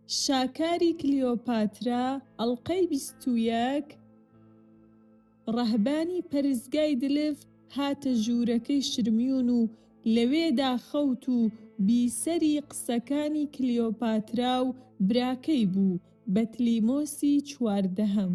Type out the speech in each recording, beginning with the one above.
شاکاری کلیۆپاترا ئەڵقەی 21 ڕەهبانی پەرستگای دلف هاتە ژوورەکەی شرمیون و لەوێدا خەوت و بیسەری قسەکانی کلیۆپاترا و براکەی بوو، بەتلیمۆسی چواردەهەم.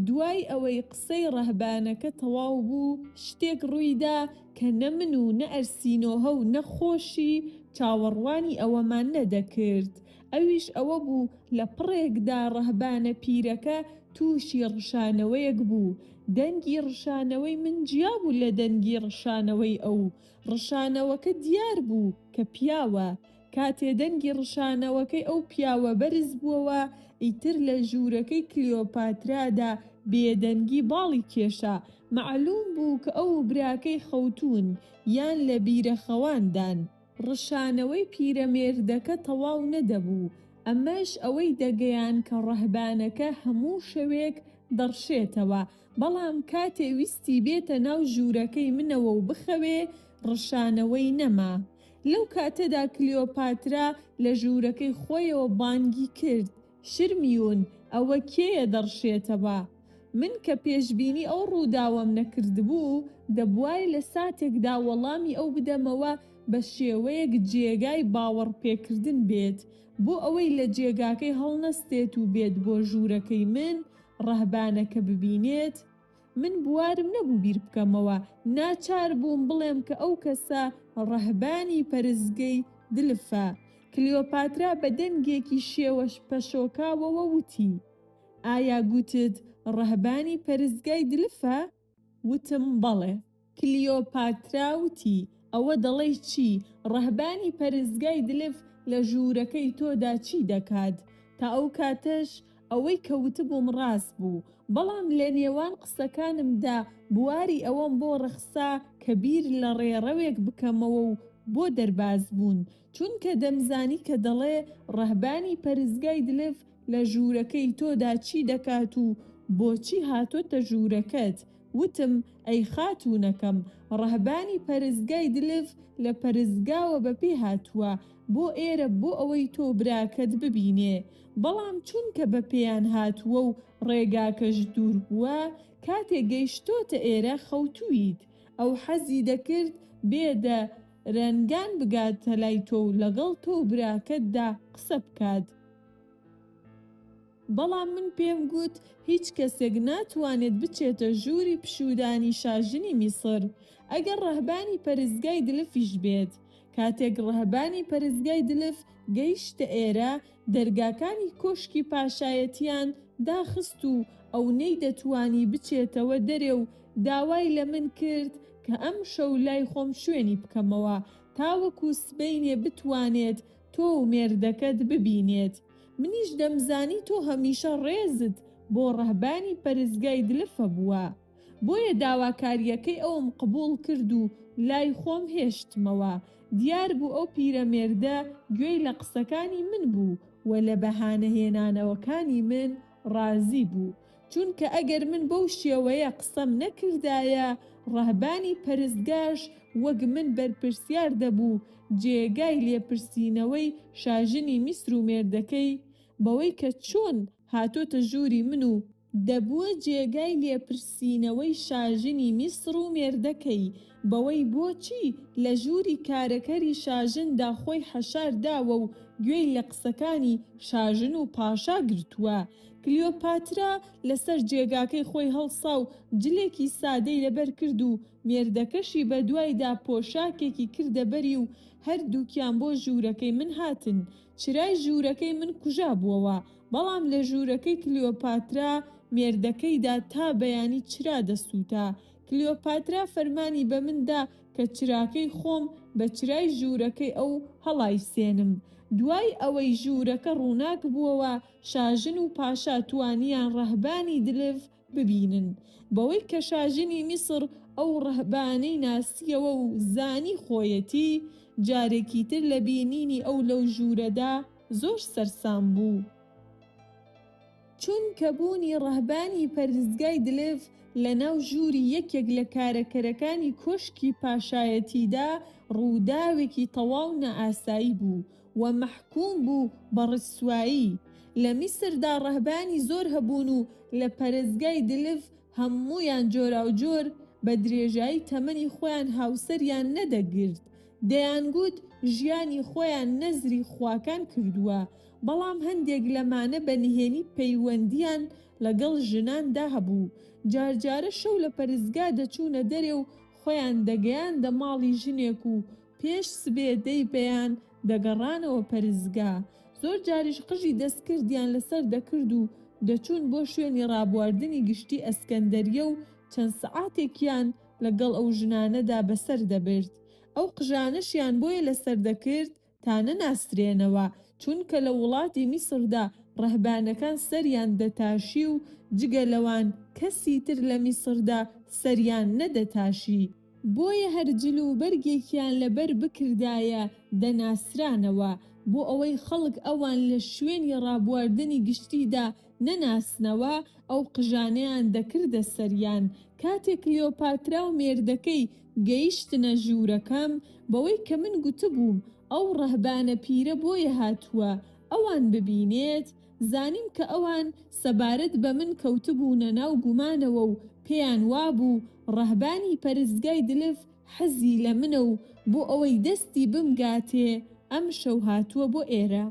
دوای ئەوەی قسەی ڕەهبانەکە تەواو بوو، شتێک ڕوویدا کە نە من و نە ئەرسینۆهە و نە خۆشی چاوەڕوانی ئەوەمان نەدەکرد. ئەویش ئەوە بوو لە پڕێکدا ڕەهبانە پیرەکە تووشی ڕشانەوەیەک بوو. دەنگی ڕشانەوەی من جیا بوو لە دەنگی ڕشانەوەی ئەو. ڕشانەوەکە دیار بوو کە پیاوە. کاتێ دەنگی ڕشانەوەکەی ئەو پیاوە بەرز بووەوە، ئیتر لە ژوورەکەی کلیۆپاترادا بێدەنگی باڵی کێشا. مەعلووم بوو کە ئەو و براکەی خەوتوون، یان لە بیرەخەواندان. ڕشانەوەی پیرەمێردەکە تەواو نەدەبوو، ئەمەش ئەوەی دەگەیان کە ڕەهبانەکە هەموو شەوێک دەڕشێتەوە، بەڵام کاتێ ویستی بێتە ناو ژوورەکەی منەوە و بخەوێ، ڕشانەوەی نەما. لەو کاتەدا کلیۆپاترا لە ژوورەکەی خۆیەوە بانگی کرد، شرمیون، ئەوە کێیە دەڕشێتەوە؟ من کە پێشبینی ئەو ڕووداوەم نەکردبوو، دەبوایە لە ساتێکدا وەڵامی ئەو بدەمەوە بە شێوەیەک جێگای باوەڕپێکردن بێت، بۆ ئەوەی لە جێگاکەی هەڵنەستێت و بێت بۆ ژوورەکەی من ڕەهبانەکە ببینێت. من بوارم نەبوو بیر بکەمەوە، ناچار بووم بڵێم کە ئەو کەسە ڕەهبانی پەرستگەی دلفە. کلیۆپاترا بە دەنگێکی شێوە پەشۆکاوەوە وتی، ئایا گوتت ڕەهبانی پەرستگای دلفە؟ وتم، بەڵێ. کلیۆپاترا وتی، ئەوە دەڵێی چی؟ ڕەهبانی پەرستگای دلف لە ژوورەکەی تۆدا چی دەکات؟ تا ئەو کاتەش ئەوەی کە وتبووم ڕاست بوو، بەڵام لە نێوان قسەکانمدا بواری ئەوەم بۆ ڕەخسا کە بیر لە ڕێڕەوێک بکەمەوە و بۆ دەربازبوون، چونکە دەمزانی کە دەڵێ ڕەهبانی پەرستگای دلف لە ژوورەکەی تۆدا چی دەکات و بۆچی هاتۆتە ژوورەکەت؟ وتم، ئەی خاتوونەکەم، ڕەهبانی پەرستگای دلف لە پەرستگاوە بە پێ هاتووە بۆ ئێرە بۆ ئەوەی تۆ و براکەت ببینێ، بەڵام چونکە بە پێیان هاتووە و ڕێگاکەش دوور بووە، کاتێ گەیشتۆتە ئێرە خەوتوویت. ئەو حەزی دەکرد بێ دە رەنگان بگاتە لای تۆ و لەگەڵ تۆ و براکەتدا قسە بکات. بەڵام من پێم گوت هیچ کەسێک ناتوانێت بچێتە ژووری پشوودانی شاژنی میسر، ئەگەر ڕەهبانی پەرستگای دلفیش بێت. کاتێک ڕەهبانی پەرستگای دلف گەیشتە ئێرە، دەرگاکانی کۆشکی پاشایەتییان داخست و ئەو نەیدەتوانی بچێتەوە دەرێ و داوای لە من کرد کە ئەمشەو لای خۆم شوێنی بکەمەوە تاوەکو سبەینێ بتوانێت تۆ و مێردەکەت ببینێت. منیش دەمزانی تۆ هەمیشە ڕێزت بۆ ڕەهبانی پەرستگای دلفە بووە. بۆیە داواکارییەکەی ئەوم قبوڵ کرد و لای خۆم هێشتمەوە. دیار بوو ئەو پیرەمێردە گوێی لە قسەکانی من بوو و لە بەهانە هێنانەوەکانی من ڕازی بوو. چونکە ئەگەر من بەو شێوەیە قسەم نەکردایە، ڕەهبانی پەرستگاش وەک من بەرپرسیار دەبوو، جێگای لێپرسینەوەی شاژنی میسر و مێردەکەی، بەوەی کە چۆن هاتۆتە ژووری من و، دەبووە جێگای لێپرسینەوەی شاژنی میسر و مێردەکەی، بەوەی بۆچی لە ژووری کارەکەری شاژندا خۆی حەشار داوە و گوێی لە قسەکانی شاژن و پاشا گرتووە. کلیۆپاترا لەسەر جێگاکەی خۆی هەڵسا و جلێکی سادەی لەبەر کرد و مێردەکەشی بەدوایدا پۆشاکێکی کردە بەری و هەردووکیان بۆ ژوورەکەی من هاتن. چرای ژوورەکەی من کوژابووەوە، بەڵام لە ژوورەکەی کلیۆپاترا مێردەکەیدا تا بەیانی چرا دەسووتا. کلیۆپاترا فەرمانی بە من دا کە چراکەی خۆم بە چرای ژوورەکەی ئەو هەڵایسێنم. دوای ئەوەی ژوورەکە ڕووناک بووەوە، شاژن و پاشا توانیان ڕەهبانی دلف ببینن. بەوەی کە شاژنی میسڕ ئەو ڕەهبانەی ناسییەوە و زانی خۆیەتی، جارێکی تر لە بینینی ئەو لەو ژوورەدا زۆر سەرسام بوو. چونکە بوونی ڕەهبانی پەرستگای دلف. لەناو ژووری یەکێک لە کارەکەرەکانی کۆشکی پاشایەتیدا ڕووداوێکی تەواو نائاسایی بوو و مەحکووم بوو بە ڕسوایی. لە میسردا ڕەهبانی زۆر هەبوون و لە پەرستگای دلف هەموویان جۆراوجۆر بە درێژایی تەمەنی خۆیان هاوسەریان نەدەگرت، دەیانگوت ژیانی خۆیان نەزری خواکان کردووە، بەڵام هەندێک لەمانە بە نهێنی پەیوەندییان لەگەڵ ژناندا هەبوو، جارجارە شەو لە پەرستگا دەچوونە دەرێ و خۆیان دەگەیاندە ماڵی ژنێک و پێش سبێ دەی بەیان دەگەڕانەوە پەرستگا، زۆر جاریش قژی دەستکردیان لەسەر دەکرد و دەچوون بۆ شوێنی ڕابواردنی گشتی ئەسکەندەریە و چەند سەعاتێکیان لەگەڵ ئەو ژنانەدا بەسەر دەبرد. ئەو قژانەشیان بۆیە لەسەر دەکرد تا نەناسرێنەوە، چونکە لە وڵاتی میسردا ڕەهبانەکان سەریان دەتاشی و جگە لەوان کەسی تر لە میسردا سەریان نەدەتاشی. بۆیە هەر جل و بەرگێکیان لەبەر بکردایە دەناسرانەوە، بۆ ئەوەی خەڵک ئەوان لە شوێنی ڕابواردنی گشتیدا نەناسنەوە، ئەو قژانەیان دەکردە سەریان. کاتێ کلیۆپاترا و مێردەکەی گەیشتنە ژوورەکەم، بەوەی کە من گوتبووم ئەو ڕەهبانە پیرە بۆیە هاتووە ئەوان ببینێت، زانیم کە ئەوان سەبارەت بە من کەوتبوونە ناو گومانەوە و پێیان وابوو ڕەهبانی پەرستگای دلف حەزی لە منە و بۆ ئەوەی دەستی بمگاتێ ئەمشەو هاتووە بۆ ئێرە.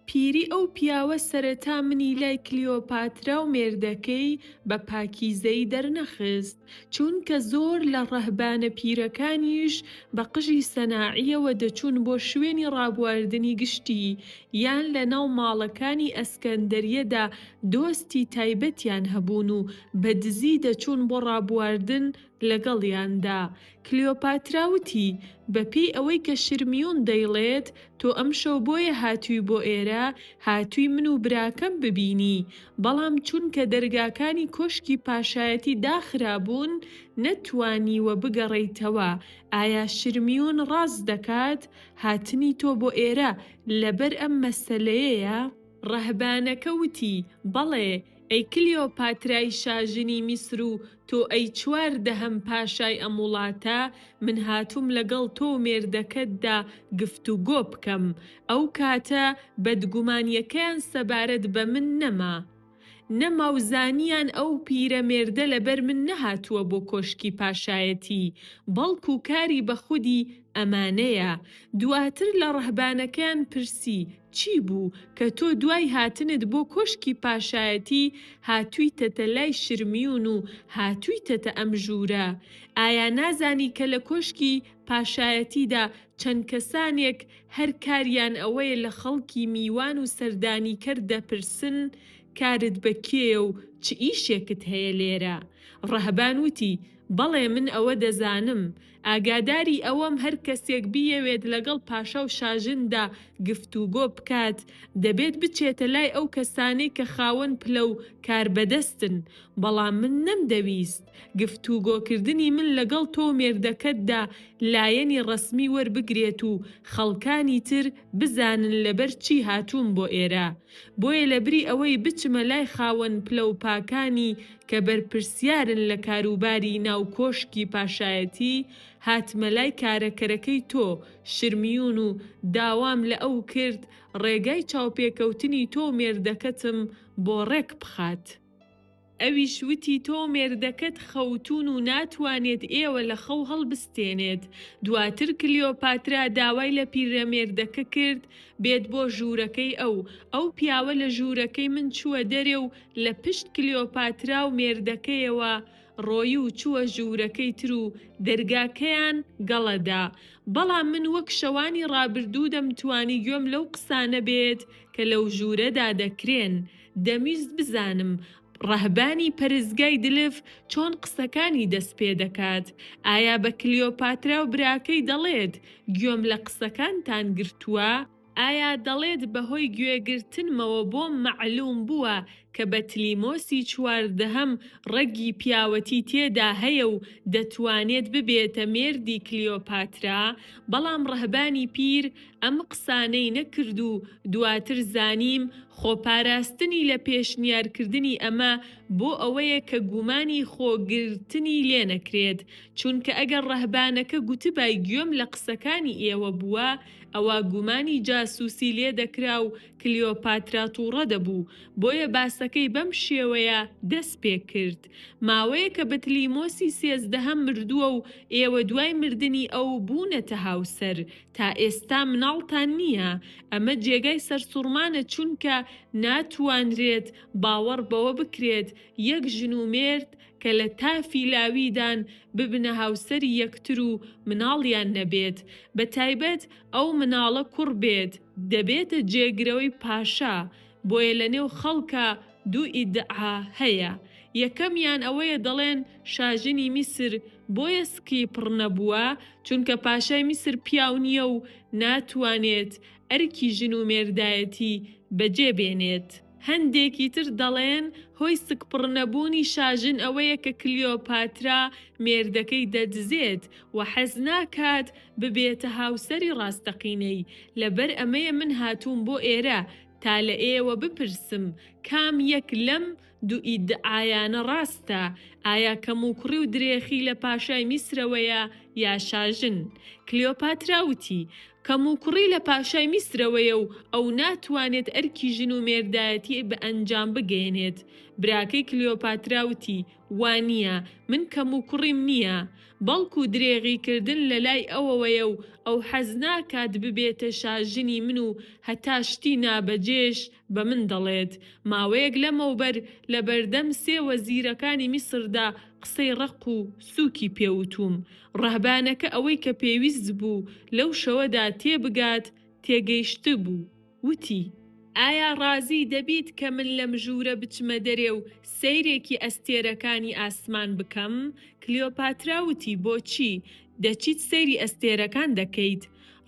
پیری ئەو پیاوە سەرەتا منی لای کلیۆپاترا و مێردەکەی بە پاکیزەیی دەرنەخست، چونکە زۆر لە ڕەهبانە پیرەکانیش بە قژی سەناعییەوە دەچوون بۆ شوێنی ڕابواردنی گشتی، یان لە ناو ماڵەکانی ئەسکەندەریەدا دۆستی تایبەتیان هەبوون و بە دزی دەچوون بۆ ڕابواردن لەگەڵیاندا. کلیۆپاترا وتی، بە پێی ئەوەی کە شرمیون دەیڵێت، تۆ ئەمشەو بۆیە هاتووی بۆ ئێرە، هاتووی من و براکەم ببینی، بەڵام چونکە دەرگاکانی کۆشکی پاشایەتی داخرابوون، نەتتوانیوە بگەڕێیتەوە. ئایا شرمیون ڕاست دەکات؟ هاتنی تۆ بۆ ئێرە لەبەر ئەم مەسەلەیەیە؟ ڕەهبانەکە وتی، بەڵێ، ئەی کلیۆپاترای شاژنی میسر و تۆ ئەی چواردەهەم پاشای ئەم وڵاتە، من هاتووم لەگەڵ تۆ و مێردەکەتدا گفتوگۆ بکەم. ئەو کاتە بەدگومانییەکەیان سەبارەت بە من نەما. نەما و زانییان ئەو پیرەمێردە لەبەر من نەهاتووە بۆ کۆشکی پاشایەتی، بەڵکو کاری بە خودی ئەمانەیە. دواتر لە ڕەهبانەکەیان پرسی، چی بوو کە تۆ دوای هاتنت بۆ کۆشکی پاشایەتی هاتوویتەتە لای شرمیون و هاتوویتەتە ئەم ژوورە؟ ئایا نازانی کە لە کۆشکی پاشایەتیدا چەند کەسانێک هەر کاریان ئەوەیە لە خەڵکی میوان و سەردانیکەر دەپرسن کارت بە کێیە و چ ئیشێکت هەیە لێرە؟ ڕەهبان وتی، بەڵێ من ئەوە دەزانم. ئاگاداری ئەوەم هەر کەسێک بیەوێت لەگەڵ پاشا و شاژندا گفتوگۆ بکات، دەبێت بچێتە لای ئەو کەسانەی کە خاوەن پلە و کاربەدەستن، بەڵام من نەمدەویست گفتوگۆکردنی من لەگەڵ تۆ و مێردەکەتدا لایەنی ڕەسمی وەربگرێت و خەڵکانی تر بزانن لەبەر چی هاتووم بۆ ئێرە. بۆیە لەبری ئەوەی بچمە لای خاوەن پلە و پاکانی کە بەرپرسیارن لە کاروباری ناو کۆشکی پاشایەتی، هاتمە لای کارەکەرەکەی تۆ، شرمیون و داوام لە ئەو کرد ڕێگای چاوپێکەوتنی تۆ و مێردەکەتم بۆ ڕێک بخات. ئەویش وتی تۆ و مێردەکەت خەوتوون و ناتوانێت ئێوە لە خەو هەڵبستێنێت. دواتر کلیۆپاترا داوای لە پیرەمێردەکە کرد بێت بۆ ژوورەکەی ئەو. ئەو پیاوە لە ژوورەکەی من چووە دەرێ و لە پشت کلیۆپاترا و مێردەکەیەوە ڕۆیی و چووە ژوورەکەی تر و دەرگاکەیان گەڵە دا. بەڵام من وەک شەوانی ڕابردوو دەمتوانی گوێم لەو قسانە بێت کە لەو ژوورەدا دەکرێن. دەمویست بزانم ڕەهبانی پەرستگای دلف چۆن قسەکانی دەست پێ دەکات. ئایا بە کلیۆپاترا و براکەی دەڵێت گوێم لە قسەکانتان گرتووە؟ ئایا دەڵێت بەهۆی گوێگرتنمەوە بۆم مەعلوم بووە کە بەتلیمۆسی چواردەهەم ڕەگی پیاوەتی تێدا هەیە و دەتوانێت ببێتە مێردی کلیۆپاترا، بەڵام ڕەهبانی پیر ئەم قسانەی نەکرد و دواتر زانیم خۆپاراستنی لە پێشنیارکردنی ئەمە بۆ ئەوەیە کە گومانی خۆگرتنی لێنەکرێت، چونکە ئەگەر ڕەهبانەکە گوتبای گوێم لە قسەکانی ئێوە بووە، ئەوا گومانی جاسوسی لێدەکرا و کلیۆپاترا توڕە دەبوو، بۆیە باسەکەی بەم شێوەیە دەست پێکرد، ماوەیەکە بتلیمۆسی سێزدەهەم مردووە و ئێوە دوای مردنی ئەو بوونەتە هاوسەر، تا ئێستا مناڵتان نییە، ئەمە جێگای سەرسوڕمانە چونکە ناتوانرێت باوەڕ بەوە بکرێت یەک ژن و مێرد کە لە تافی لاویدان ببنە هاوسەری یەکتر و مناڵیان نەبێت، بە تایبەت ئەو مناڵە کوڕ بێت دەبێتە جێگرەوەی پاشا، بۆیە لە نێو خەڵکا دوو ئیدعا هەیە، یەکەمیان ئەوەیە دەڵێن شاژنی میسر بۆیە سکی پڕ نەبووە چونکە پاشای میسر پیاو نییە و ناتوانێت ئەرکی ژن و مێردایەتی بەجێ بێنێت. هەندێکی تر دەڵێن هۆی سکپڕنەبوونی شاژن ئەوەیە کە کلیۆپاترا مێردەکەی دەدزێت و حەز ناکات ببێتە هاوسەری ڕاستەقینەی، لەبەر ئەمەیە من هاتووم بۆ ئێرە تا لە ئێوە بپرسم کام یەک لەم دوو ئیدعایانە ڕاستە، ئایا کەموکوڕی و درێخی لە پاشای میسرەوەیە یا شاژن؟ کلیۆپاترا وتی، کەموکوڕی لە پاشای میسرەوەیە و ئەو ناتوانێت ئەرکی ژن و مێردایەتی بە ئەنجام بگەیەنێت. براکەی کلیۆپاترا وتی، وا نییە، من کەموکوڕیم نییە، بەڵکو درێغی کردن لە لای ئەوەوەیە و ئەو حەز ناکات ببێتە شاژنی من و هەتا شتی نابەجێش بە من دەڵێت. ماوەیەک لەمەوبەر لە بەردەم سێ وەزیرەکانی میسردا قسەی ڕەق و سووکی پێ وتووم. ڕەهبانەکە ئەوەی کە پێویست بوو لەو شەوەدا تێبگات، تێگەیشتبوو. وتی. ئایا ڕازی دەبیت کە من لەم ژوورە بچمە دەرێ و سەیرێکی ئەستێرەکانی ئاسمان بکەم؟ کلیۆپاترا وتی، بۆچی؟ دەچیت سەیری ئەستێرەکان دەکەیت؟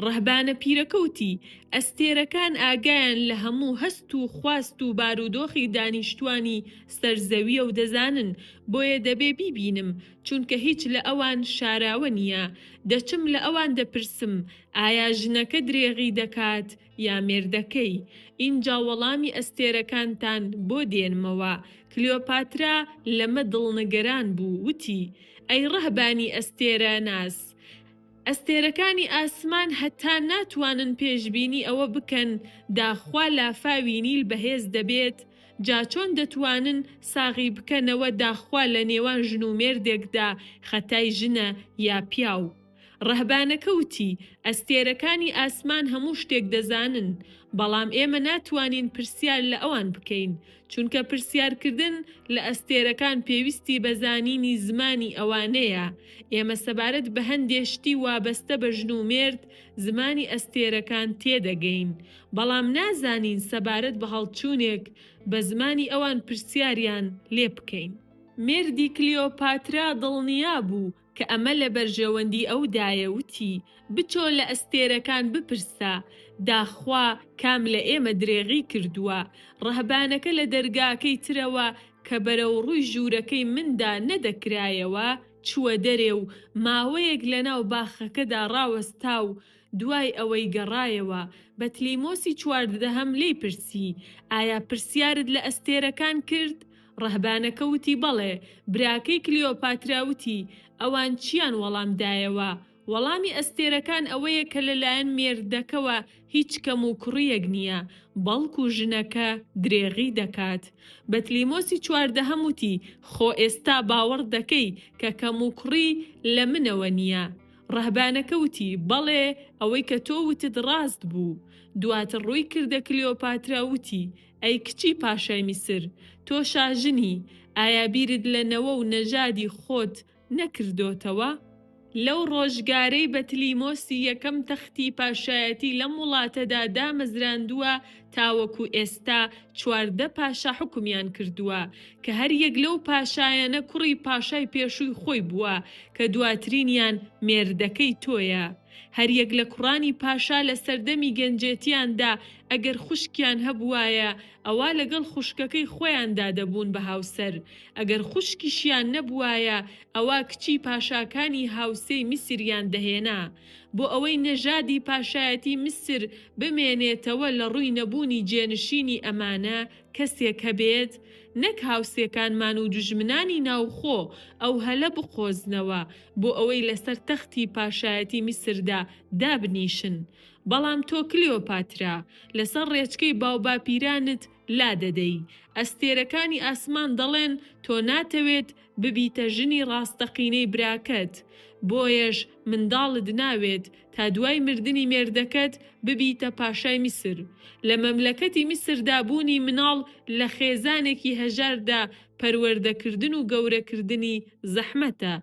ڕەهبانە پیرەکە وتی، ئەستێرەکان ئاگایان لە هەموو هەست و خواست و بارودۆخی دانیشتوانی سەر زەوییە و دەزانن، بۆیە دەبێ بیبینم، چونکە هیچ لە ئەوان شاراوە نییە. دەچم لە ئەوان دەپرسم، ئایا ژنەکە درێغی دەکات یا مێردەکەی؟ ئینجا وەڵامی ئەستێرەکانتان بۆ دێنمەوە. کلیۆپاترا لەمە دڵنگەران بوو، وتی، ئەی ڕەهبانی ئەستێرەناس! ئەستێرەکانی ئاسمان هەتا ناتوانن پێشبینی ئەوە بکەن داخوا لافاوی نیل بەهێز دەبێت، جا چۆن دەتوانن ساغی بکەنەوە داخوا لە نێوان ژن و مێردێکدا خەتای ژنە یا پیاو؟ ڕەهبانەکە وتی، ئەستێرەکانی ئاسمان هەموو شتێک دەزانن، بەڵام ئێمە ناتوانین پرسیار لە ئەوان بکەین، چونکە پرسیارکردن لە ئەستێرەکان پێویستی بە زانینی زمانی ئەوانەیە، ئێمە سەبارەت بە هەندێ شتی وابەستە بە ژن و مێرد زمانی ئەستێرەکان تێدەگەین، بەڵام نازانین سەبارەت بە هەڵچوونێک بە زمانی ئەوان پرسیاریان لێ بکەین. مێردی کلیۆپاترا دڵنیا بوو کە ئەمە لە بەرژەوەندی ئەودایە وتی، بچۆ لە ئەستێرەکان بپرسە، داخوا کام لە ئێمە درێغی کردووە؟ ڕەهبانەکە لە دەرگاکەی ترەوە کە بەرەو ڕووی ژوورەکەی مندا نەدەکرایەوە، چووە دەرێ و ماوەیەک لەناو باخەکەدا ڕاوەستا و دوای ئەوەی گەڕایەوە، بەتلیمۆسی چواردەهەم لێی پرسی، ئایا پرسیارت لە ئەستێرەکان کرد؟ ڕەهبانەکە وتی بەڵێ، براکەی کلیۆپاترا وتی، ئەوان چیان وەڵام دایەوە؟ وەڵامی ئەستێرەکان ئەوەیە کە لەلایەن مێردەکەوە هیچ کەم و کوڕیەک نییە، بەڵکو ژنەکە درێغی دەکات. بەتلیمۆسی چواردەهەم وتی، خۆ ئێستا باوەڕ دەکەی کە کەم و کوڕی لە منەوە نییە. ڕەهبانەکە وتی، بەڵێ، ئەوەی کە تۆ وتت ڕاست بوو. دواتر ڕووی کردە کلیۆپاترا وتی، ئەی کچی پاشای میسر، تۆ شاژنی، ئایا بیرت لە نەوە و نەژادی خۆت نەکردۆتەوە؟ لەو ڕۆژگارەی بەتلیمۆسی یەکەم تەختی پاشایەتی لەم وڵاتەدا دامەزراندووە تاوەکو ئێستا 14 پاشا حوکمیان کردووە، کە هەر یەک لەو پاشایانە کوڕی پاشای پێشووی خۆی بووە، کە دواترینیان مێردەکەی تۆیە. هەریەک لە کوڕانی پاشا لە سەردەمی گەنجێتیاندا ئەگەر خوشکیان هەبووایە ئەوا لەگەڵ خوشکەکەی خۆیاندا دەبوون بە هاوسەر، ئەگەر خوشکیشیان نەبووایە ئەوا کچی پاشاکانی هاوسێی میسریان دەهێنا. بۆ ئەوەی نەژادی پاشایەتی میسر بمێنێتەوە لە ڕووی نەبوونی جێنشینی ئەمانە کەسێک هەبێت نەک هاوسێکانمان و دوژمنانی ناوخۆ ئەو هەلە بقۆزنەوە بۆ ئەوەی لەسەر تەختی پاشایەتی میسردا دابنیشن. بەڵام تۆ کلیۆپاترا، لەسەر ڕێچکەی باوباپیرانت لادەدەی. ئەستێرەکانی ئاسمان دەڵێن تۆ ناتەوێت ببیتە ژنی ڕاستەقینەی براکەت، بۆیەش منداڵت ناوێت تا دوای مردنی مێردەکەت ببیتە پاشای میسر. لە مەملەکەتی میسردا بوونی مناڵ لە خێزانێکی هەژاردا پەروەردەکردن و گەورەکردنی زەحمەتە،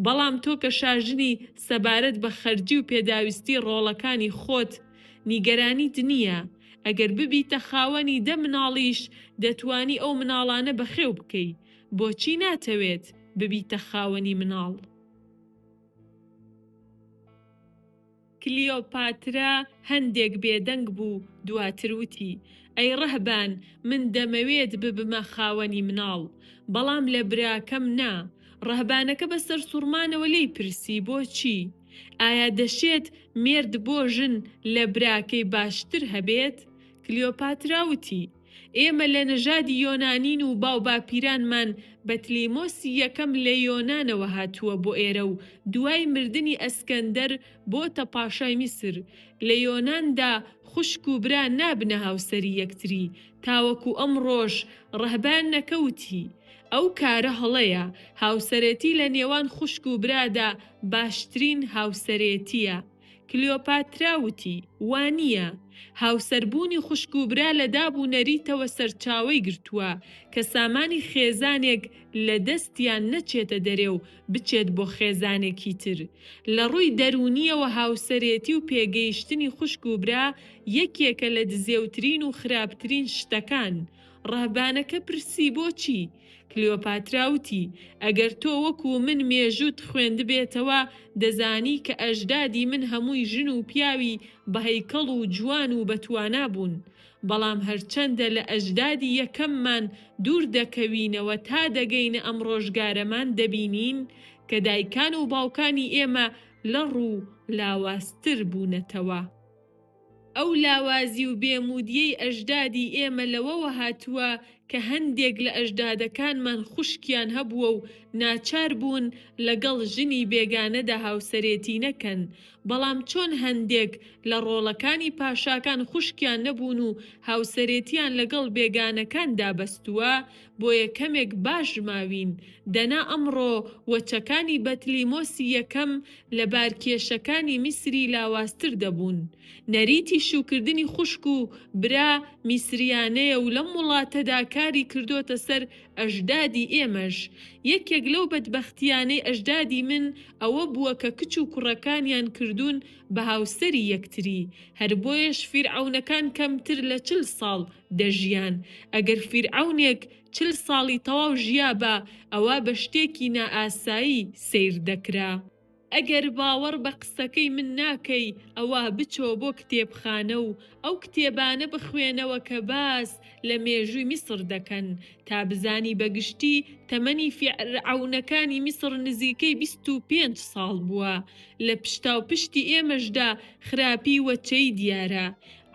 بەڵام تۆ کە شاژنی سەبارەت بە خەرجی و پێداویستی ڕۆڵەکانی خۆت نیگەرانیت نییە، ئەگەر ببیتە خاوەنی دە مناڵیش دەتوانی ئەو مناڵانە بەخێو بکەی، بۆچی ناتەوێت ببیتە خاوەنی مناڵ؟ کلیۆپاترا هەندێک بێدەنگ بوو، دواتر وتی، ئەی ڕەهبان، من دەمەوێت ببمە خاوەنی مناڵ، بەڵام لە براکەم نا. ڕەهبانەکە بە سەرسوڕمانەوە لێی پرسی، بۆچی؟ ئایا دەشێت مێرد بۆ ژن لە براکەی باشتر هەبێت؟ کلیۆپاترا وتی، ئێمە لە نەژادی یۆنانین و باوباپیرانمان بەتلیمۆسی یەکەم لە یۆنانەوە هاتووە بۆ ئێرە و دوای مردنی ئەسکەندەر بۆتە پاشای میسر. لە یۆناندا خوشک و برا نابنە هاوسەری یەکتری تاوەکو ئەمڕۆش ڕەهبانەکە وتی، ئەو کارە هەڵەیە، هاوسەرێتی لە نێوان خوشک و برادا باشترین هاوسەرێتییە. کلیۆپاترا وتی، وا نییە. هاوسەربوونی خوشک و برا لە داب و نەریتەوە سەرچاوەی گرتووە کە سامانی خێزانێک لە دەستیان نەچێتە دەرێ و بچێت بۆ خێزانێکی تر. لە ڕووی دەروونییەوە هاوسەرێتی و پێگەیشتنی خوشک و برا یەکێکە لە دزێوترین و خراپترین شتەکان. ڕەهبانەکە پرسی بۆچی؟ کلیۆپاترا وتی، ئەگەر تۆ وەکو من مێژووت خوێندبێتەوە، دەزانی کە ئەژدادی من هەمووی ژن و پیاوی بەهەیکەڵ و جوان و بەتوانا بوون. بەڵام هەرچەندە لە ئەژدادی یەکەممان دوور دەکەوینەوە تا دەگەینە ئەم ڕۆژگارەمان دەبینین کە دایکان و باوکانی ئێمە لەڕ و لاوازتر بوونەتەوە. ئەو لاوازی و بێ موودیەی ئەژدادی ئێمە لەوەوە هاتووە کە هەندێک لە ئەژدادەکانمان خوشکیان هەبووە و ناچار بوون لەگەڵ ژنی بێگانەدا هاوسەرێتی نەکەن، بەڵام چۆن هەندێک لە ڕۆڵەکانی پاشاکان خوشکیان نەبوون و هاوسەرێتیان لەگەڵ بێگانەکاندا بەستووە، بۆیە کەمێک باش ماوین، دەنا ئەمڕۆ وەچەکانی بەتلیمۆسی یەکەم لە بارکێشەکانی میسری لاوازتر دەبوون. نەریتی شووکردنی خوشک و برا میسریانەیە و لەم وڵاتەدا کاری کردۆتە سەر ئەژدادی ئێمەش. یەکێک لەو بەدبەختییانەی ئەژدادی من ئەوە بووە کە کچ و کوڕەکانیان کردوون بە هاوسەری یەکتری. هەر بۆیەش فیرعەونەکان کەمتر لە چل ساڵ دەژیان. ئەگەر فیرعەونێک چل ساڵی تەواو ژیابا ئەوا بە شتێکی نائاسایی سەیر دەکرا. ئەگەر باوەڕ بە قسەکەی من ناکەی ئەوا بچۆ بۆ کتێبخانە و ئەو کتێبانە بخوێنەوە کە باس لە مێژووی میسڕ دەکەن تا بزانی بە گشتی تەمەنی فیرعەونەکانی میسڕ نزیکەی 25 ساڵ بووە. لە پشتاوپشتی ئێمەشدا خراپی وەچەی دیارە.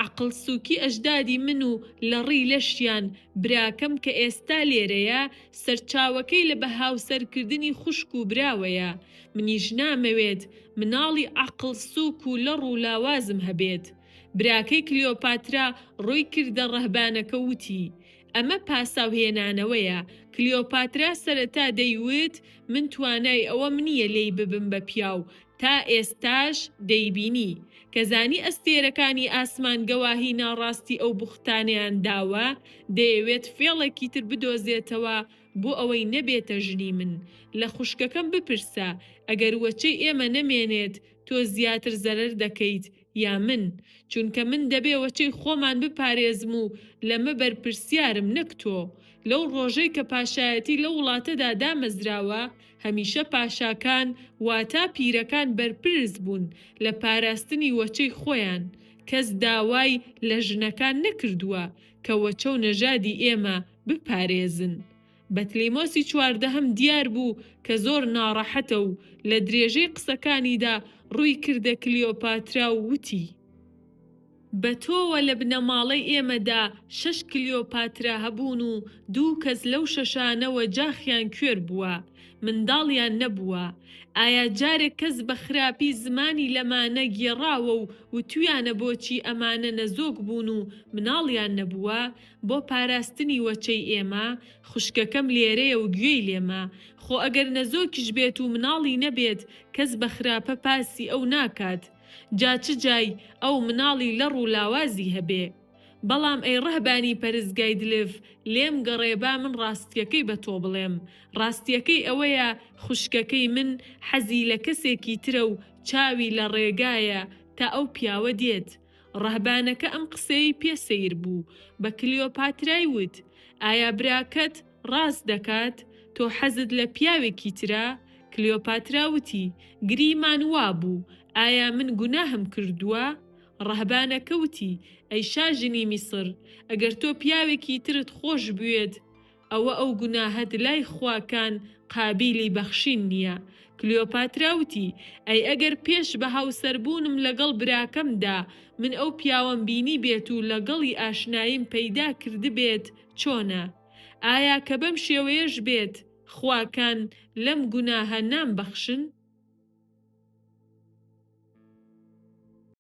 عەقڵ سوکی ئەژدادی من و لەڕی لەشیان، براکەم کە ئێستا لێرەیە، سەرچاوەکەی لە بەهاوسەرکردنی خوشک و براوەیە. منیش نامەوێت مناڵی عەقڵ سوک و لەڕ و لاوازم هەبێت. براکەی کلیۆپاترا ڕووی کردە ڕەهبانەکە و وتی، ئەمە پاساو هێنانەوەیە. کلیۆپاترا سەرەتا دەیوت من توانای ئەوەم نییە لێی ببم بە پیاو، تا ئێستاش دەیبینی. کە زانی ئەستێرەکانی ئاسمان گەواهی ناڕاستی ئەو بوختانەیان داوە، دەیەوێت فێڵێکی تر بدۆزێتەوە بۆ ئەوەی نەبێتە ژنی من. لە خوشکەکەم بپرسە، ئەگەر وەچەی ئێمە نەمێنێت، تۆ زیاتر زەرەر دەکەیت. یا من؟ چونکە من دەبێ وەچەی خۆمان بپارێزم و لەمە بەرپرسیارم نەک تۆ. لەو ڕۆژەی کە پاشایەتی لەو وڵاتەدا دامەزراوە، هەمیشە پاشاکان واتا پیرەکان بەرپرس بوون لە پاراستنی وەچەی خۆیان. کەس داوای لە ژنەکان نەکردووە کە وەچە و نەژادی ئێمە بپارێزن. بەتلیمۆسی چواردەهەم دیار بوو کە زۆر ناڕەحەتە و لە درێژەی قسەکانیدا ڕووی کردە کلیۆپاترا و وتی. بە تۆوە لە بنەماڵەی ئێمەدا شەش کلیۆپاترا هەبوون و دوو کەس لەو شەشانە وەجاخیان کوێر بووە، منداڵیان نەبووە. ئایا جارێک کەس بە خراپی زمانی لەمانە گێڕاوە و وتویانە بۆچی ئەمانە نەزۆک بوون و مناڵیان نەبووە؟ بۆ پاراستنی وەچەی ئێمە، خوشکەکەم لێرەیە و گوێی لێمە، خۆ ئەگەر نەزۆکیش بێت و مناڵی نەبێت کەس بە خراپە پاسی ئەو ناکات، جا چ جای ئەو مناڵی لەڕ و لاوازی هەبێ. بەڵام ئەی ڕەهبانی پەرستگای دلف، لێم گەڕێ با من ڕاستیەکەی بە تۆ بڵێم، ڕاستیەکەی ئەوەیە خوشکەکەی من حەزی لە کەسێکی ترە و چاوی لە ڕێگایە تا ئەو پیاوە دێت. ڕەهبانەکە ئەم قسەیەی پێ سەیر بوو، بە کلیۆپاترای وت، ئایا براکەت ڕاست دەکات؟ تۆ حەزت لە پیاوێکی ترە؟ کلیۆپاترا وتی، گریمان وا بوو، ئایا من گوناهم کردووە؟ ڕەهبانەکە وتی، ئەی شاژنی میسر، ئەگەر تۆ پیاوێکی ترت خۆش بوێت، ئەوە ئەو گوناهەت لای خواکان قابیلی بەخشین نییە. کلیۆپاترا وتی، ئەی ئەگەر پێش بە هاوسەربوونم لەگەڵ براکەمدا من ئەو پیاوەم بینیبێت و لەگەڵی ئاشناییم پەیدا کردبێت چۆنە؟ ئایا کە بەم شێوەیەش بێت خواکان لەم گوناهە نامبەخشن؟